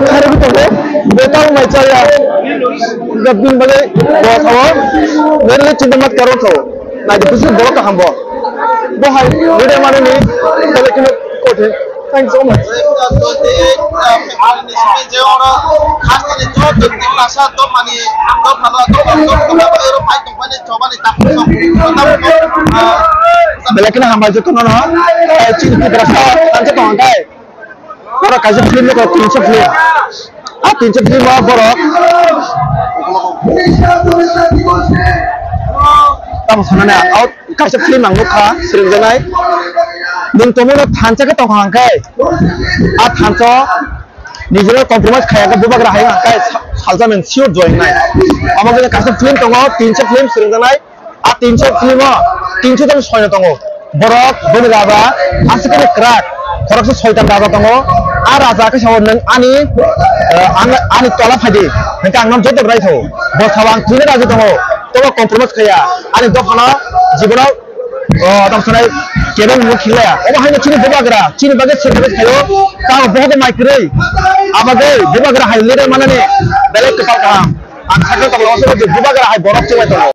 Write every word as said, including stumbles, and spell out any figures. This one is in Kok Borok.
Kharwi tongo, bo tamo mai chaya. Gabin bagwi bo thawo. Merli chinta mat karo thawo. Nai de kusu borok kaham bo. Bo hai, video mane ni, bole kino kothe. Thanks so much. Belai kheno hambai jotono no. Eh, chini Tiprasa, ang joto ang kai. Oro kaisa film ni kok tinso film. Ah, tinso film o borok. Tamo sanani ang out kaisa film ang nukha, sringjanai. Nwng tongmano thansa khe tongkha ang kai. Ah, thansa nijero compromise khaya khe bubagra hai ang kai, salsa men sure join nai. Amo khe kaisa film tongo, tinso film sringjanai. A tinso film o tinso jon soino tongo. Borok boni raja aswk khe kwrak. Khoroksa soitan raja tongo. A raja khe sao nwng ani, eh, ang, ani tola phaidi. Hwnkhe ang nang joto rai tho. Bo sao ang tini raja tongo. Tobo compromise khaya. Ani dophano jibono, oh, tamo sanai kebeng mung khilaya. Obo haino chini bubagra, chini bagwi sacrifice khayo. Tamo bohogo mai kwrwi. Abagwi bubagra hai leader manani belai kwtal kaham. Ang sakhe tongma osoro je bubagra hai borok chumai tongo.